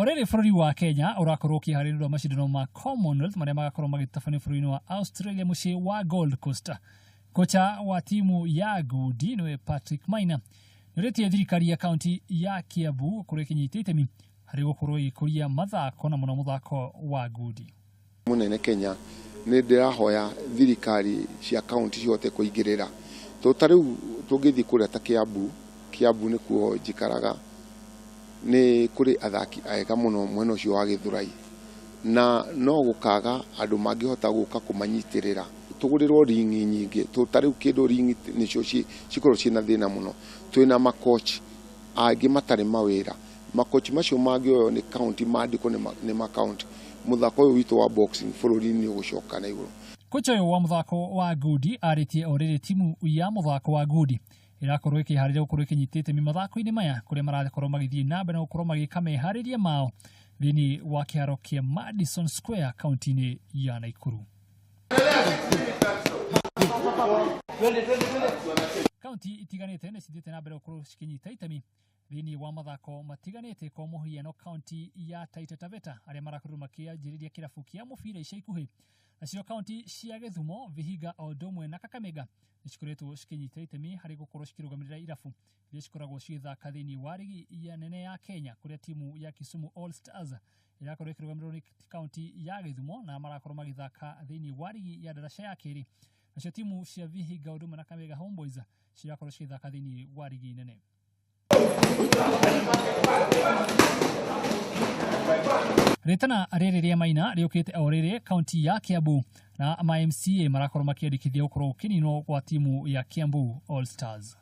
O rĩrĩ bũrũri wa Kenya ũrakorwo ũkĩharĩrĩrio macindano ma Commonwealth marĩa magakorwo magĩtabanio bũrũri-inĩ wa Australia mũciĩ wa Gold Coast. Kocha wa timu ya ngundi nĩwe Patrick Maina nĩũrĩtie thirikari ya kaunti ya Kiambu gũkorwo ĩkĩnyita itemi harĩ gũkorwo ĩgĩkũria mathako na mũno mũthako wa ngundi. Mũnene Kenya nĩ ndĩrahoya thirikari cia kaunti cihote kũingĩrĩra to ta rĩu tũngĩthiĩ kũrĩa ta Kiambu, Kiambu nĩkuo njikaraga, nĩ kũrĩ athaki ega mũno mwena ũcio wa Gĩthũrai na no gũkaga andũ mangĩhota gũka kũmanyitĩrĩra tũgũrĩrwo ringi nyingĩ to ta rĩu kĩndũ ringi nĩcio cikorwo ciĩna thĩna mũno. Twĩna makochi angĩ matarĩ mawĩra, makochi macio mangĩoywo nĩ kaunti mandĩkwo nĩ makaunti, mũthako ũyũ witũ wa boxing bũrũri-inĩ ũgũcoka na igũrũ. Kocha ũyũ wa mũthako wa ngundi arĩtie o rĩrĩ timu ya mũthako wa ngundi ĩrakorwo ĩkĩharĩria gũkorwo ĩkĩnyita itemi mathako-inĩ maya kũrĩa marakorwo magĩthiĩ na mbere na gũkorwo magĩka meharĩria mao thĩinĩ wa kĩharo kĩa Madison Square kaunti-inĩ ya Nakuru. Kaunti itiganĩte nĩ cithiĩte na mbere gũkorwo cikĩnyita itemi thĩinĩ wa mathako matiganĩte kwa mũhiano kaunti ya Taita Taveta arĩa marakorirwo makĩanjĩrĩria kĩrabu kĩa mũbira ica ikuhĩ. Nacio kaunti cia Gĩthumo, Vihiga o ũndũ ũmwe na Kakamega nĩ cikoretwo cikĩnyita itemi harĩ gũkorwo cikĩrũgamĩrĩra irabu iria cikoragwo cigĩthaka thĩinĩ wa rigi ya nene ya Kenya kũrĩa timu ya Kisumu All Stars ĩrakorwo ĩkĩrũgamĩrĩrwo nĩ kaunti ya Gĩthumo na marakorwo magĩthaka thĩinĩ wa rigi ya daraca ya kerĩ. Nacio timu cia Vihiga o ũndũ ũmwe na Kakamega Homeboys cirakorwo cigĩthaka thĩinĩ wa rigi nene. Rĩtana rĩrĩ rĩa Maina rĩũkĩte o rĩrĩ kaunti ya Kiambu na ma MCA marakorwo makĩandĩkithia gũkorwo gũkĩninwo gwa timu ya Kiambu All Stars.